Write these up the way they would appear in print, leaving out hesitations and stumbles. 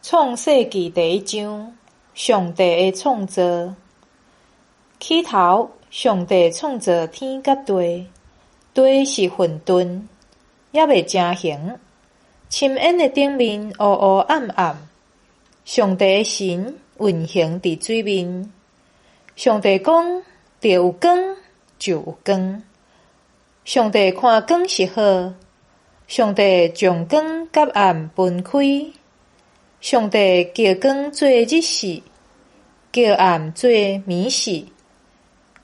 創世記第一章，上帝的創造。起頭，上帝創造天佮地，地是混沌，猶未成形。深淵的頂面烏烏暗暗。上帝的神運行佇水面。上帝講：著有光，就有光。上帝看光是好，上帝將光佮暗分開。上帝叫光做日時，叫暗做暝時。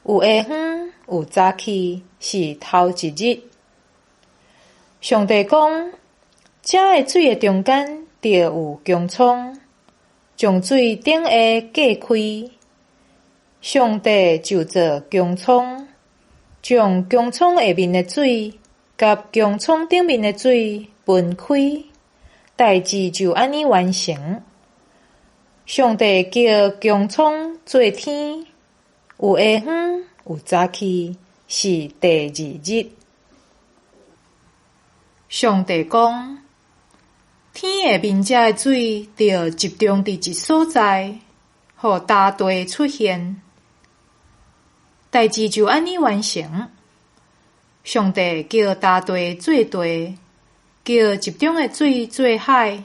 有下昏，有早起，是頭一日。上帝講：這个水的中間著有穹蒼，將水頂下隔開。上帝就造穹蒼，將穹蒼下面的水佮穹蒼頂面的水分開。代誌就按呢完成。上帝叫穹蒼做天，有下昏，有早起，是第二日。上帝講：天下面遮的水著集中佇一所在，予乾地出現。代誌就按呢完成。上帝叫乾地做地，叫集中的水做海。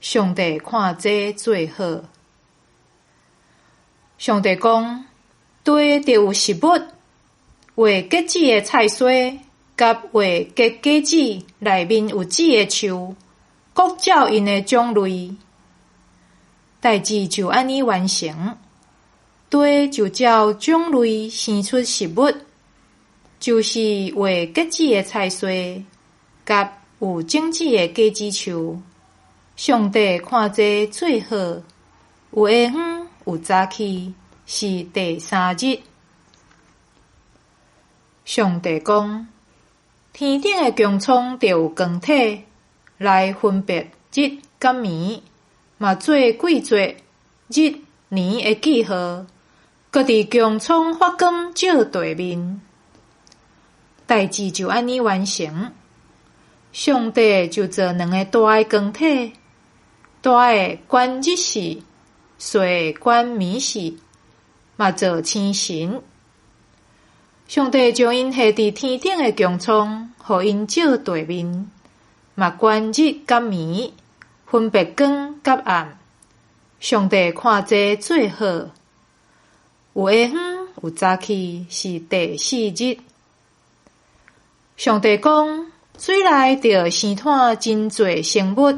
上帝看這做好。上帝講：地著有食物，會結籽的菜蔬，佮會結果子內面有籽的樹，各照𪜶的種類。代誌就按呢完成。地就照種類生出食物，就是會結籽的菜蔬，佮有種子的果子樹。上帝看這做好，有下昏，有早起，是第三日。上帝講：天頂的穹蒼著有光體來分別日佮暝，嘛做季節、日、年的記號，閣佇穹蒼發光照地面。代誌就按呢完成。上帝就造兩个大的光體，大的管日時，細的管暝時，嘛造星辰。上帝將𪜶下佇天頂的穹蒼，予𪜶照地面，嘛管日佮暝，分別光佮暗。上帝看這做好，有下昏，有早起，是第四日。上帝講：水內著生湠真濟生物，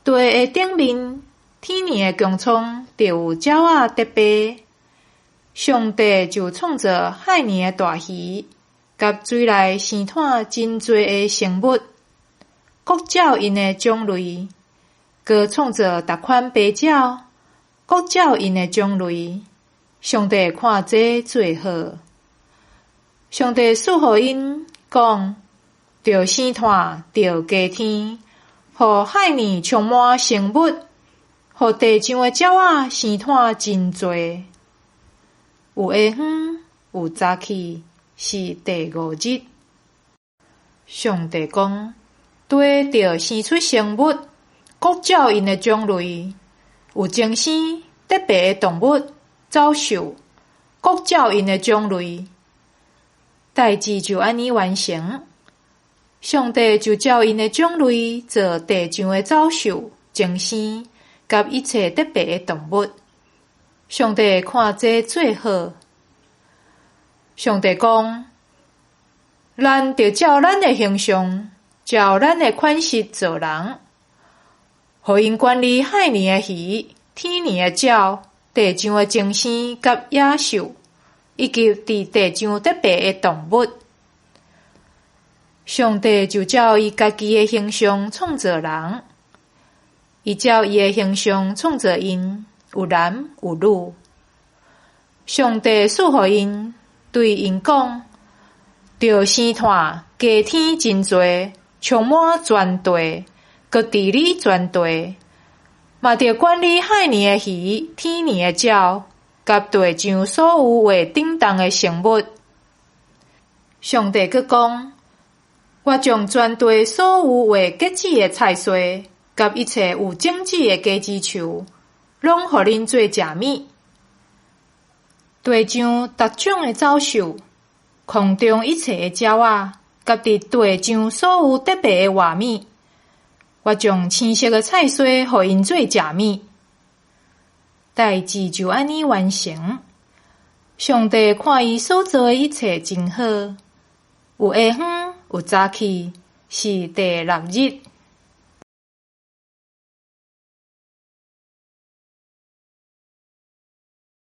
地的頂面，天爾的穹蒼著有鳥仔得飛。上帝就創造海爾的大魚，佮水內生湠真濟的生物，各照𪜶的種類；閣創造逐款飛鳥，各照𪜶的種類。上帝看這做好，上帝賜予𪜶講：著生湠，著加添，予海爾充滿生物，予地上的鳥仔生湠真濟。有下昏，有早起，是第五日。上帝講：地著生出生物，各照𪜶的種類，有精生、得爬的動物、走獸，各照𪜶的種類。代誌就按呢完成。上帝就照𪜶的種類造地上的走獸、精生佮一切得爬的動物。上帝看這做好。上帝講：咱著照咱的形象，照咱的款式造人，予𪜶管理海爾的魚、天爾的鳥、地上的精生佮野獸，以及佇地上得爬的動物。上帝就照伊家己的形象創造人，伊照伊的形象創造𪜶，有男有女。上帝賜予𪜶，對𪜶講：著生湠，加添真濟，充滿全地，閣治理全地，嘛著管理海爾的魚、天爾的鳥，佮地上所有會振動的生物。上帝閣講：我將全地所有會結籽的菜蔬，佮佮一切有種子的果子樹，攏予恁做食物。地上逐種的走獸，空中一切的鳥仔，佮佇地上所有特別的活物，我將青色的菜蔬予𪜶做食物。代誌就按呢完成。上帝看伊所造的一切真好，有下昏，有早起，是第六日。